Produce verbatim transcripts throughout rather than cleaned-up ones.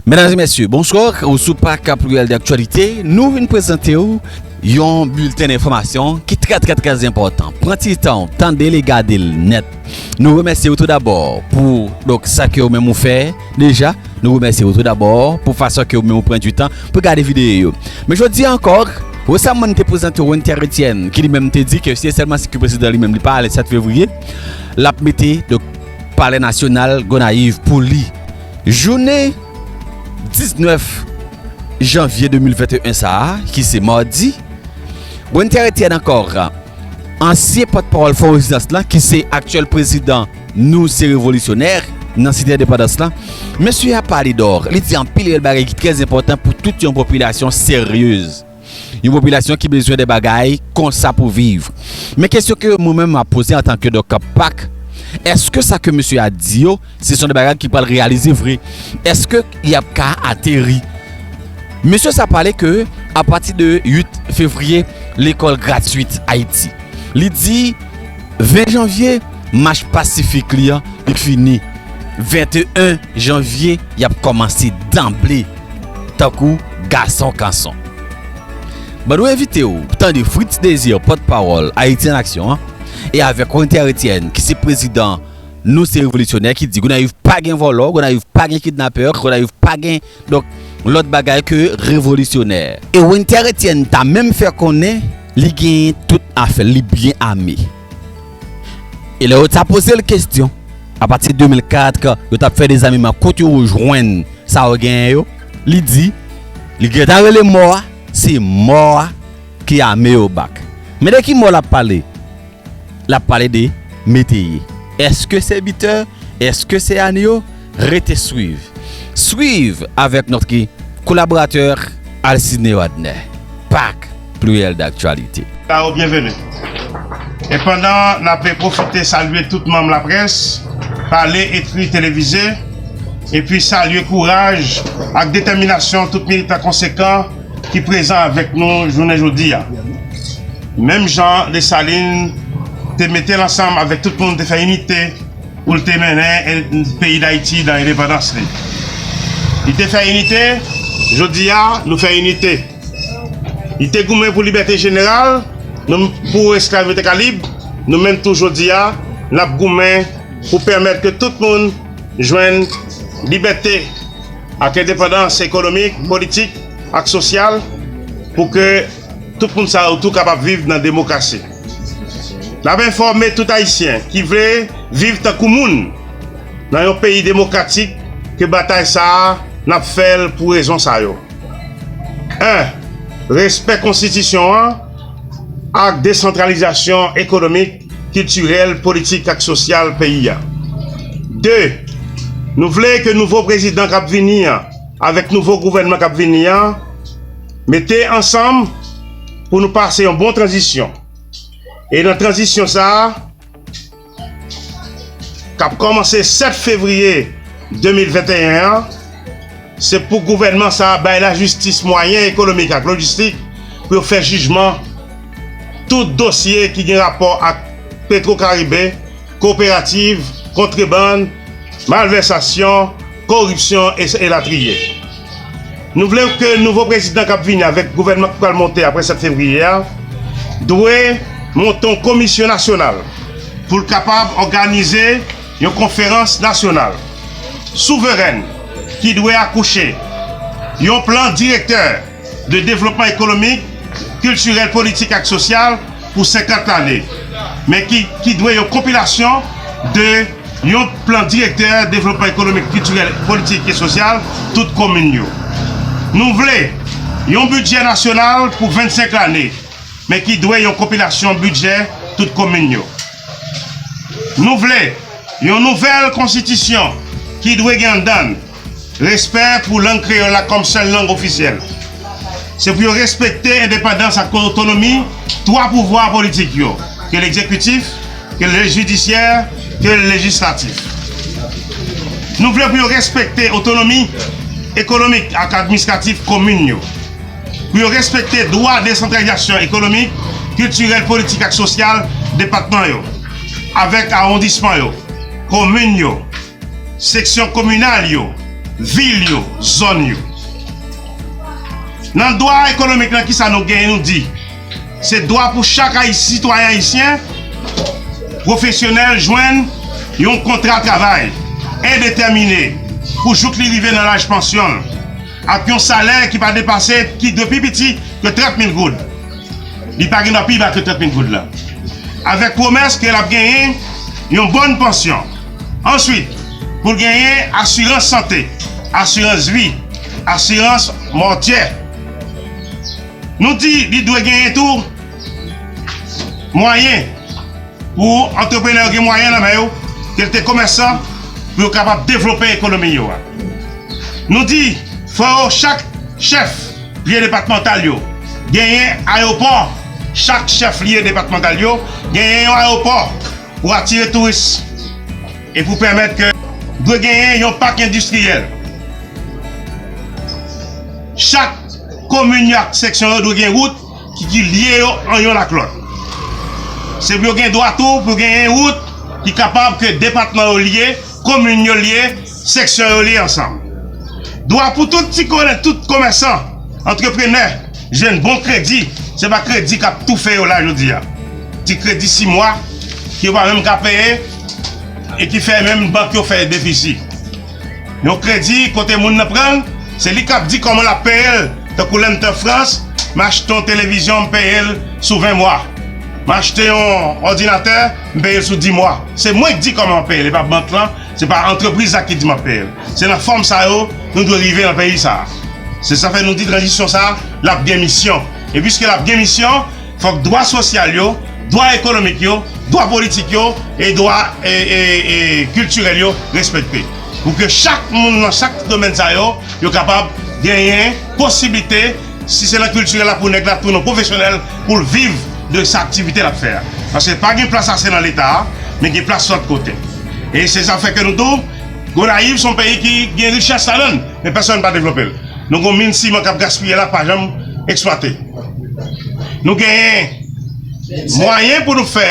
Medam e mesye, bonswa. Ou sou Pak Pluriel d'Actualité. Nou vin prezante w yon bilten enfòmasyon ki trè, trè, trè enpòtan. Pran ti tan w, tande l e gade l nèt. Nou remèsye w tou dabò pou, donk, sa ke ou menm ou fè deja. Nou remèsye w tou dabò pou fason ke ou menm ou pran di tan pou gade videyo yo. Men jodi a ankò, resaman n te prezante Winter Etienne, ki li menm te di ke si e sèlman si ke prezidan li menm li pa ale sèt fevriye, l ap mete, donk, Palè Nasyonal Gonayiv pou li. Jounen diznèf janvye de mil venteyen sa a, ki se madi, Winter Etienne ankò, ansyen pòtpawòl Fò Rezistans lan, ki se aktyèl prezidan Nou Se Revolisyonè nan Site Endepandans lan, mesye a pale dò, li di anpil rèl bagay ki trè enpòtan pou tout yon popilasyon seryez. Yon popilasyon ki bezwen de bagay konsa pou viv. Men kesyon ke mwen menm m ap poze antanke donk Pak, èske sa ke mesye a di yo, se son de bagay ki pral reyalize vre? Èske y ap ka ateri? Mesye sa pale ke apati de uit fevriye, lekòl gratwit Ayiti. Li di ven janvye, mach pasifik li an, li fini. Venteyen janvye, y ap kòmanse danble tankou gason kanson. Ban nou envite w tande Fritz Désir, pòtpawòl Ayiti an Aksyon an, e avèk Winter Etienne, ki se prezidan Nou Se Revolisyonè, ki di Gonayiv pa gen vòlò, Gonayiv pa gen kidnapè, Gonayiv pa gen, donk, lòt bagay ke revolisyonè. E Winter Etienne ta menm fè konnen li gen tout afè l, li byen ame. E lè yo ta poze l kesyon, apati de mil kat, yo t ap fè dezameman, kote yo jwenn sa yo genyen yo, li di, li gentan rele mò a, se mò a ki ame yo bak. Men de ki mò l ap pale? L ap pale de Meteye. Èske se Bitè? Èske se Anyo? Rete swiv. Swiv avèk nòt ki kolaboratè Alcine Rodney. Pak Pluriel d'Actualité. Sa yo byenveni. E pandan n ap pwofite salye tout manm laprès, pale, ekri, televize, epi salye kouraj ak detèminasyon tout militan konsekan ki prezan avèk nou jounen jodi a. Menm jan Desalin te mete l ansanm avèk tout moun, te fè inite pou l te mennen en-, peyi Dayiti nan endepandans li. Li te fè inite, jodi a, nou fè inite. Li te goumen pou libète jeneral, nou, pou esklav yo te ka lib, nou menm tou jodi a, n ap goumen pou pèmèt ke tout moun jwenn libète ak endepandans ekonomik, politik ak sosyal, pou ke tout moun sa yo tou kapab viv nan demokrasi. N ap enfòme tout Ayisyen ki vle viv tankou moun nan yon peyi demokratik ke batay sa a n ap fè l pou rezon sa yo. En, respè konstitisyon an ak desantralizasyon ekonomik, kiltirèl, politik ak sosyal peyi a. De, nou vle ke nouvo prezidan k ap vini an, avèk nouvo gouvènman k ap vini an, mete ansanm pou nou pase yon bon tranzisyon. E nan tranzisyon sa a, k ap kòmanse sèt fevriye de mil venteyen an, se pou gouvènman sa a bay lajistis mwayen ekonomik ak lojistik pou yo fè jijman tout dosye ki gen rapò ak Petro Caribe, koperativ, kontrebann, malvèsasyon, koripsyon, e, elatriye. Nou vle ke nouvo prezidan k ap vini avèk gouvènman ki pral monte apre sèt fevriye a, dwe monte yon komisyon nasyonal pou l kapab òganize yon konferans nasyonal souverèn ki dwe akouche yon plan direktè de devlopman ekonomik, kiltirèl, politik ak sosyal pou senkant lane, men ki, ki dwe yon konpilasyon de yon plan direktè devlopman ekonomik, kiltirèl, politik e sosyal tout komin yo. Nou vle yon bidjè nasyonal pou vennsenk lane, men ki dwe yon konpilasyon bidjè tout komin yo. Nou vle yon nouvèl konstitisyon ki dwe gen anndan l respè pou lang kreyòl la kòm sèl lang ofisyèl. Se pou yo respekte endepandans ak otonomi twa pouvwa politik yo, ke legzekitif, ke lejidisyè, ke lejislatif. Nou vle pou yo respekte otonomi ekonomik ak administratif komin yo. Pou yo respekte dwa desantralizasyon ekonomik, kiltirèl, politik ak sosyal depatman yo, avèk awondisman yo, komin yo, seksyon kominal yo, vil yo, zòn yo. Nan dwa ekonomik lan, kisa nou genyen? Nou di, se dwa pou chak Ayi-, sitwayen ayisyen, pwofesyonèl, jwenn yon kontra travay endetèmine pou jouk li rive nan laj pansyon l, ak yon salè ki pa depase, ki dwe pi piti ke trant mil goud. Li pa gen dwa pi ba ke trant mil goud la. Avèk pwomès ke l ap genyen yon bòn pansyon. Answit, pou l genyen asirans sante, asirans vi, asirans mòtyè. Nou di li dwe genyen tou mwayen pou antreprenè yo gen mwayen nan men yo, ke l te komèsan, pou yo kapab devlope ekonomi yo a. Nou di, fò yo chak chèf lye depatmantal yo genyen ayewopò, chak chèf lye depatmantal yo genyen yon ayewopò pou atire touris e pou pèmèt ke dwe genyen yon pak endistriyèl. Chak komin yo ak seksyon yo dwe gen wout ki, ki lye yo an yonn ak lòt. Se pou yo gen dwa tou pou genyen wout ki kapab ke depatman yo lye, komin yo lye, seksyon yo lye ansanm. Dwa pou tout ti konè, tout komèsan, antreprenè, jwenn bon kredi, se pa kredi k ap toufe yo la jodi a. Ti kredi sis mwa, ke yo pa menm ka peye, e ki fè menm bank yo fè defisi. Yon kredi kote moun nan pran l, se li k ap di kòman l ap peye l. Tankou lè m te Frans, m achte yon televizyon, m peye l sou ven mwa. M achte yon òdinatè, m peye l sou dis mwa. Se mwen k di kòman m ap peye l, e pa bank lan, se pa antrepriz la ki di m ap peye l. Se nan fòm sa yo nou dwe rive nan peyi sa a. Se sa fè nou di tranzisyon sa a, l ap gen misyon. E piske l ap gen misyon, fòk dwa sosyal yo, dwa ekonomik yo, dwa politik yo e dwa, e, e, e, kiltirèl yo respekte. Pou ke chak moun nan chak domèn sa yo, yo kapab genyen posiblite, si se nan kiltirèl la pou nèg la tounen pwofesyonèl pou l viv de sa aktivite l ap fè a. Paske pa gen plas ase nan Leta a, men gen plas lòt kote. E se sa fè ke nou tou, Gonayiv se yon peyi ki gen richès ladan l, men pèsonn pa devlope l. Nou gen yon min siman k ap gaspiye la, pa janm eksplwate. Nou genyen mwayen pou nou fè,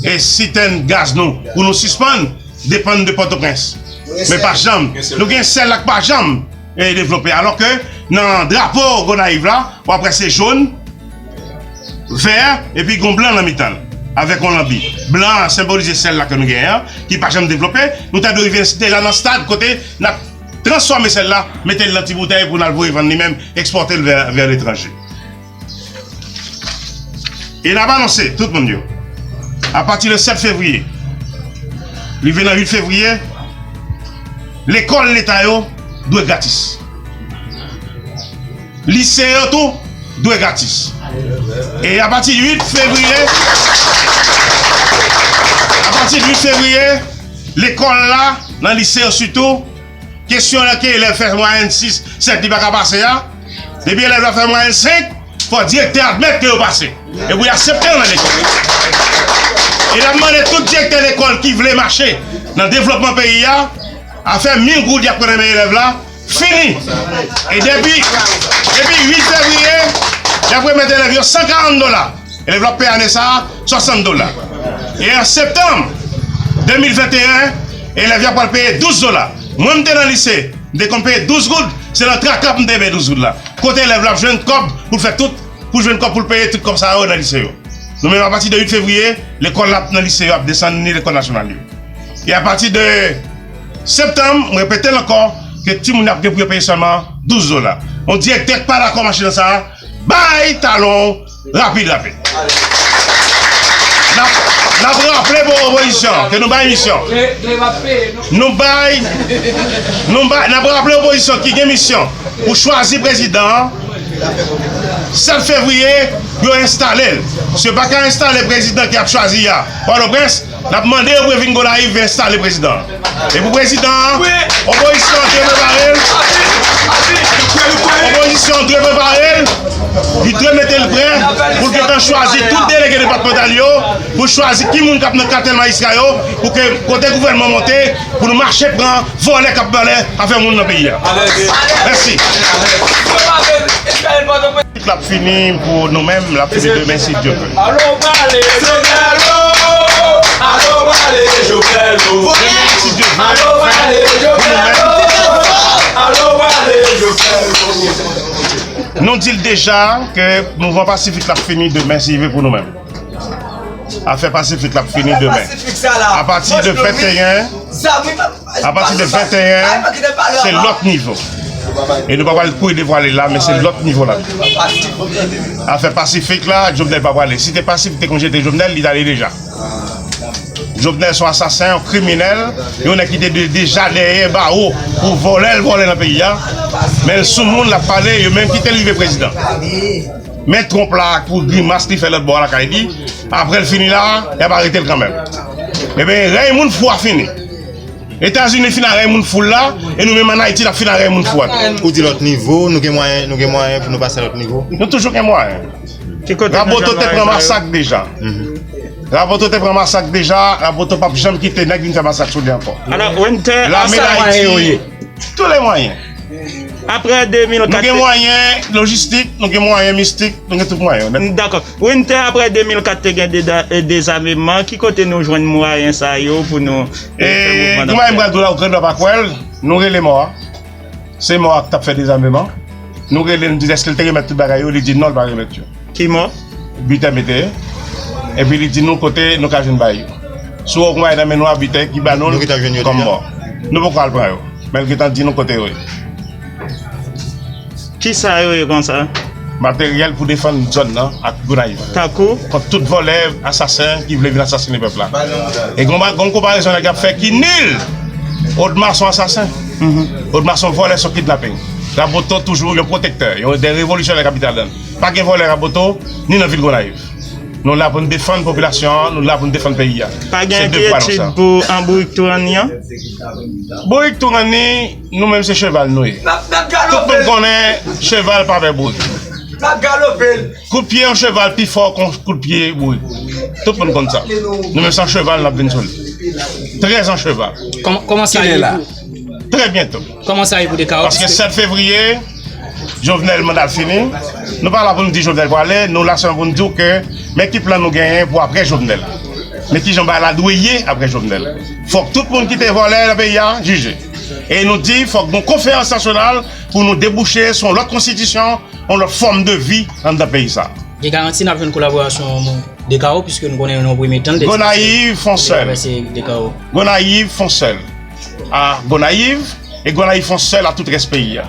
e, sitèn gaz nou, pou nou sispann depann de Pòtoprens. Men pa janm. Nou gen sèl la k pa janm, e, devlope. Alò ke nan drapo Gonayiv la, w ap wè se jòn, vè, epi gon blan nan mitan l, avèk yon lanbi. Blan an senbolize sèl la ke nou genyen an, ki pa janm devlope. Nou ta dwe rive deja nan stad kote n ap transfòme sèl la, mete l nan ti boutèy pou n al voye vann li menm, ekspòte l vè, vè letranje. E n ap anonse tout moun yo, apati de sèt fevriye, rive nan uit fevriye, lekòl leta yo dwe gratis. Lise yo tou dwe gratis. E apati uit fevriye, apati de uit fevriye, lekòl la, nan lise yo sitou, kesyon la ke elèv fè mwayèn sis, sèt, li pa ka pase a, depi elèv la fè mwayèn senk, fò direktè admèt ke yo pase. E pou y aksepte yo nan lekòl. E n ap mande tout direktè lekòl ki vle mache nan devlopman peyi a, afè mil goud y ap pran nan men elèv la, fini. E depi, depi uit fevriye, y ap remèt elèv yo san karant dola. Elèv la ap peye ane sa a swasant dola. E an septanm de mil venteyen, elèv yo ap pral peye douz dola. Mwen, m te nan lise, m te konn peye douz goud, se nan traka m te peye douz goud la. Kote elèv la ap jwenn kòb pou l fè tout, pou l jwenn kòb pou l peye tout kòb sa yo nan lise yo? Nou menm, apati de uit fevriye, lekòl la nan lise yo ap desann ni lekòl nasyonal yo. E apati de septanm, m repete l ankò, ke timoun yo ap gen pou yo peye sèlman douz dola. Yon direktè k pa dakò mache nan sa a, bay talon w rapid, rapid. N ap, n ap raple pou opozisyon ke nou bay misyon. Nou bay, nou bay, n ap raple opozisyon ki gen misyon pou chwazi prezidan an. Sèt fevriye, yo enstale l. Si yo pa ka enstale prezidan ki ap chwazi a Pòtoprens, n ap mande yo pou yo vin Gonayiv vin enstale prezidan an. E pou prezidan an, opozisyon an dwe prepare l. Opozisyon an dwe prepare l. Li dwe mete l prè pou l gentan chwazi tout delege depatmantal yo, pou l chwazi ki moun k ap nan katèl majistra yo, pou ke kote gouvènman monte, pou nou mache pran vòlè k ap vòlè afè moun nan peyi a. Mèsi. L ap fini pou nou menm, l ap fini demen si Dye vle. Alò pale Jovenel o, alò pale Jovenel o, demen si Dye vle, pou nou menm, Nou di l deja ke mouvman pasifik la ap fini demen si Dye vle pou nou menm. Afè pasifik la ap fini demen. Apati de venteyen, apati de venteyen, se lòt nivo. E nou pa pral kouri devwale la, men se lòt nivo la. Afè pasifik la, Jovenel pa prale. Si te pasifik, te konn jete Jovenel, li t ale deja. Jovenel se yon asasen, yon kriminèl, yon nèg ki te de- deja dèyè bawo pou vòlè l vòlè nan peyi a. Men l sou moun l ap pale, yo menm kite l rive prezidan. Men Trump la pou grimas li fè lòt bò a lakay li, apre l fini la, y ap arete l kanmenm. Ebyen, rèy moun fou a fini. Etazini fin arèy moun fou l la, e nou menm ann Ayiti n ap fin arèy moun fou a tou. Ou di lòt nivo, nou gen mwayen, nou gen mwayen pou nou pase lòt nivo? Nou toujou gen mwayen. Ki kote Raboto te pran masak deja. Raboto te pran masak deja, Raboto p ap janm kite nèg vin fè masak sou li ankò. Alò, Winter, lame Dayiti, tou le mwayen. Apre de mil kat, nou gen mwayen lojistik, nou gen mwayen mistik, nou gen tout mwayen yo nèt. Dakò. Winter, apre de mil kat te gen deda- e, dezameman, ki kote nou jwenn mwayen sa yo pou nou, e, fè mouvman n ap fè? Pou mwayen m pral di w la, ou krèd w ap kwè l, nou rele mò a. Se mò a k t ap fè dezameman. Nou rele l, nou di èske l te remèt tout bagay yo, li di non, l pa remèt yo. Ki mò? Bitè mete. Epi li di nou kote nou ka jwenn bagay yo. Si w wè yon bagay nan men nou a, bitè ki ba nou l kòm mò. Nou poko al pran yo. Men l gentan di nou kote yo ye. Kisa yo ye konsa? Materyèl pou defann zòn nan ak Gonayiv. Tankou? Kont tout vòlè, asasen ki vle vin asasinen pèp la. E gon ba- gon konparezon nèg ap fè ki nil. Odma se yon asasen. Odma se yon vòlè, se yon kidnaping. Raboto toujou yon pwotektè, yon de revolisyonè kapital la. Pa gen vòlè Raboto, ni nan vil Gonayiv. Nou la pou n defann popilasyon an, nou la pou n defann peyi a. Pa gen enkyetid pou an bourik Tourani an? Bourik Tourani, nou menm se cheval nou ye. Tout moun konnen cheval pa pè bourik. Kout pye yon cheval pi fò kon kout pye bourik. Tout moun konn sa. Nou menm se an cheval n ap vin sou li. Trè an cheval. Kòman, kòman sa ye pou, trè byento. Kòman sa ye pou Dekao? Paske sèt fevriye, Jovenel manda l fini. Nou pa la pou n di Jovenel prale, nou la sèlman pou n di w ke men ki plan nou genyen pou apre Jovenel. Men kijan bagay la dwe ye apre Jovenel. Fòk tout moun ki te vòlè nan peyi a jije. E nou di fòk gon konferans nasyonal pou nou debouche sou yon lòt konstitisyon, yon lòt fòm de vi anndan peyi sa. Gen garanti n ap jwenn kolaborasyon Dekao, piske nou konnen nan yon premye tan l te Gonayiv fon sèl. Gonayiv fon sèl a Gonayiv, e Gonayiv fon sèl a tout rès peyi a.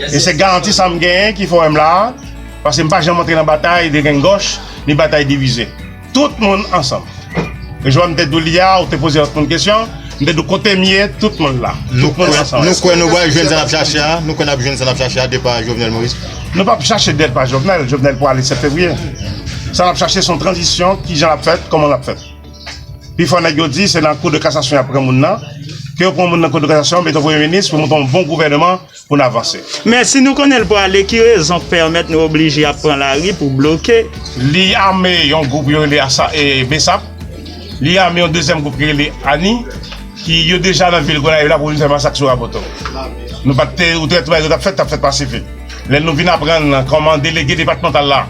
E se garanti sa m genyen ki fè w wè m la a, paske m pa janm antre nan batay de gengòch, ni batay divize. Tout moun ansanm. E jan m te di w li a, ou te poze lòt moun kesyon, m te di w kote m ye, tout moun la. Tout moun ansanm. Nou kwè nou pral jwenn sa n ap chache a, nou kwè n ap jwenn sa n ap chache a, depa Jovenel Moïse. Nou p ap chache depa Jovenel, Jovenel prale sèt fevriye. Sa n ap chache se yon tranzisyon, kijan l ap fèt, kòman l ap fèt. Pifò nèg yo di se nan kou de kasasyon y ap pran moun nan. Ke yo pran moun nan kou de kasasyon, mete yon premye minis pou monte yon bon gouvènman pou n avanse. Men si nou konnen l prale, ki rezon k pèmèt nou oblije ap pran lari pou bloke? Li ame yon gwoup yo rele asa, e, BSAP. Li ame yon dezyèm gwoup ki rele ANI, ki yo deja nan vil Gonayiv la pou vin fè masak sou Raboto. Nou pa t te, ou te wè tout bagay yo t ap fèt, t ap fèt pasifik. Lè nou vin aprann kòman delege depatmantal la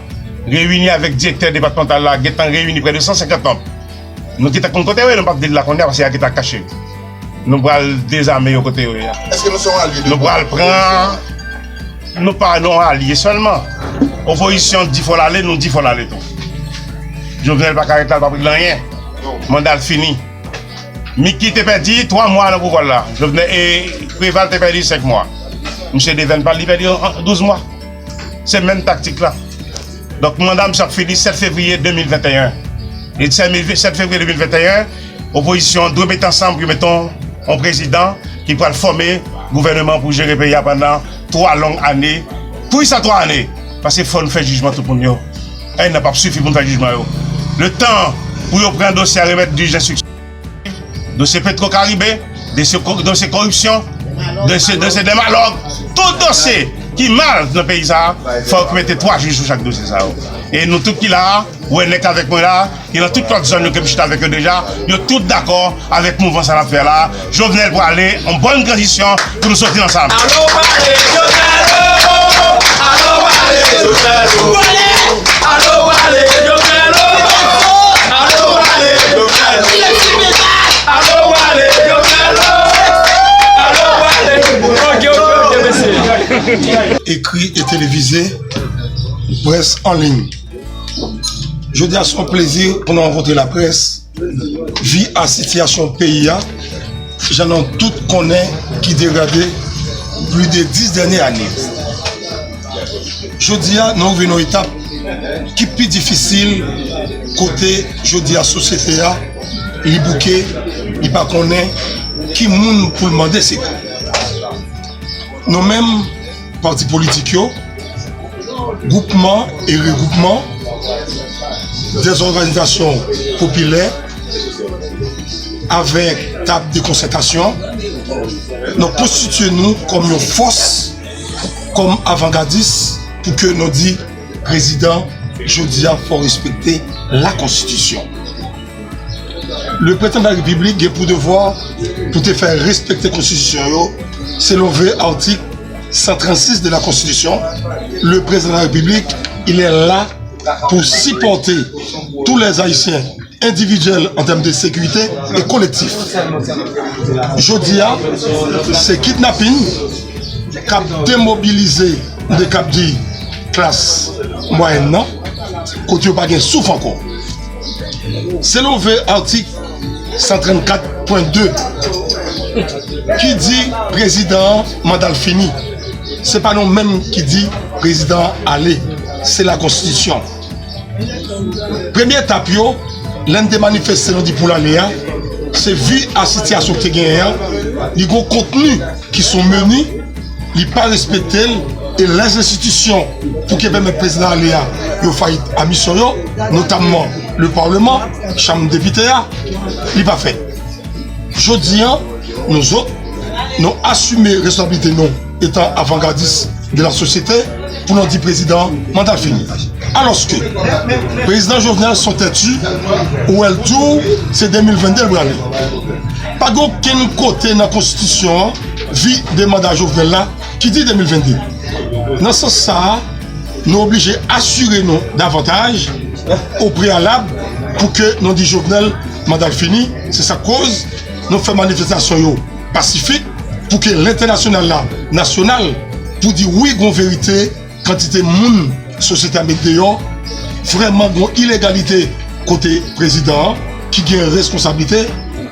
reyini avèk direktè depatmantal la, gentan reyini prè de san senkant nonm. Nou gentan konn kote yo ye, nou p ap di l la kounye a, paske y a gentan kache. Nou pral dezame yo kote yo ye a. Èske nou se yon alye de Nou pral pran, nou pa yon alye sèlman. Opozisyon di fò l ale, nou di fò l ale tou. Jovenel pa ka ret la, l p ap regle anyen. Manda l fini. Miki te pèdi twa mwa nan pouvwa l la. Jovenel e Preval te pèdi senk mwa. Misye Devèn pa li pèdi an, an douz mwa. Se menm taktik la. Donk, manda misye ap fini sèt fevriye de mil venteyen. E sèt fevriye de mil venteyen, opozisyon an dwe mete ansanm pou yo mete yon, yon prezidan ki pral fòme gouvèneman pou jere peyi a pandan twa long ane. Poukisa twa ane? Paske fò nou fè jijman tout moun yo. Enn an p ap sifi pou n fè jijman yo. Letan pou yo pran dosye a, remèt jij enstriksyon. Dosye Petro Caribe, dosye ko-, dosye koripsyon, dosye, dosye de malòg, tout dosye ki mal nan peyi sa a, fòk mete twa jij sou chak dosye sa yo. E nou tout ki la a, ou wè nèg avèk mwen la, ki nan tout lòt zòn yo ke m chita avèk yo deja, yo tout dakò avèk mouvman sa n ap fè la. Jovenel prale, yon bòn tranzisyon pou nou soti nan sa. Alò prale, Jovenel, oh! Alò prale, Jovenel, oh! Alò prale, Jovenel, oh! Alò prale, Jovenel, oh! Alò prale, Jovenel, oh! Alò prale, Jovenel, oh! Ekri e televize, près an liy. Jodi a se yon plezi pou nou rankontre laprès, vi a sitiyasyon peyi a, jan nou tout konnen ki degrade plis de dis dènye ane. Jodi a, nou rive nan yon etap ki pi difisil, kote jodi a sosyete a, li bouke, li pa konnen ki moun pou l mande sekou. Nou menm, pati politik yo, gwoupman e regwoupman, dèzòganizasyon popilè, avèk tab de konsètasyon, nou konstitye nou kòm yon fòs, kòm avangadis, pou ke nou di, Prezidan, jodi a, fò w respekte la Konstitisyon. Le Président de la République gen pou devwa pou te fè respekte konstitisyon yo, selon ve atik san trannsis de la Konstitisyon. Le Président de la République, il est là pour supporter tous les Haïtiens, individuel en termes de sécurité et collectif. Jodi a, se kidnapin k ap demobilize, m te kab di, klas mwayèn nan, kote yo pa gen souf ankò. Selon ve atik san trannkat pwen de, ki di prezidan an manda l fini. Se pa nou menm ki di prezidan an ale, se la konstitisyon. Premye etap yo, lè n te manifeste, nou di pou l ale a, se vi a sitiyasyon ki te genyen an, li gon kontni ki son meni, li pa respekte l, e lèzenstitisyon pou ke pèmèt prezidan ale a, yo fayit a misyon yo, notamman le Parlement, chanm depite a, li pa fèt. Jodi a, nou zòt, nou asime responsabilite nou etan avangadis de la sosyete pou nou di prezidan manda l fini. Alòske prezidan Jovenel son tèti, ou wè l di w se de mil vennde l prale. Pa gen okenn kote nan konstitisyon an, vi de manda Jovenel la, ki di de mil vennde. Nan sans sa a, nou oblije asire nou davantaj o preyalab pou ke nou di Jovenel manda l fini. Se sa k koz nou fè manifestasyon yo pasifik pou ke lentènasyonal la, nasyonal, pou di wi, gon verite, kantite moun sosyete a met deyò, vrèman gon ilegalite kote prezidan an ki gen reskonsablite.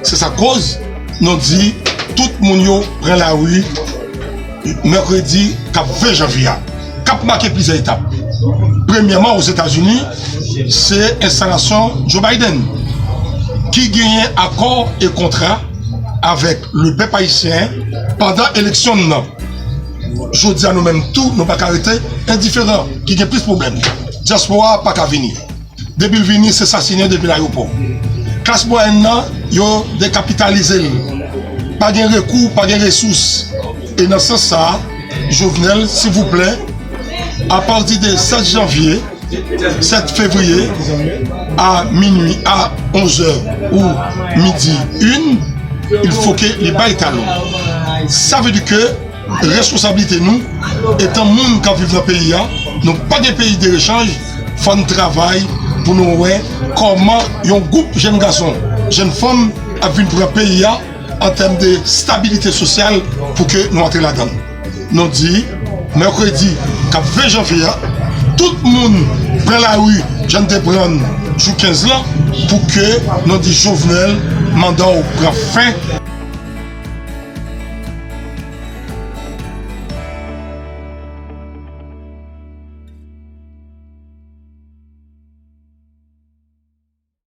Se sa k koz nou di tout moun yo pran lari mèkredi k ap ven janvye a, k ap make plizyè etap. Premyèman, Ozetazini, se enstalasyon Joe Biden, ki genyen akò e kontra avèk lepèp ayisyen pandan eleksyon n nan. Jodi a, nou menm tou, nou pa ka rete endiferan, ki gen plis pwoblèm. Dyaspora a pa ka vini. Depi l vini, se sasinen depi l ayewopò. Klas mwayèn nan, yo dekapitalize l. Pa gen rekou, pa gen resous. E nan sans sa a, Jovenel, silvouplè, apati de sèt janvye, sèt fevriye, a minui, a onzè ou midi en, il faut que li bay talon. Sa vle di ke reskonsablite nou, etan moun k ap viv nan peyi a, nou pa gen peyi de rechanj, fò n travay pou nou wè kòman yon gwoup jèn gason, jèn fanm ap vin pran peyi a an tèm de stabilite sosyal pou ke nou antre ladan l. Nou di, mèkredi k ap ven janvye a, tout moun pran lari, jan n te pran jou kenz lan, pou ke nou di Jovenel, manda w pran fen.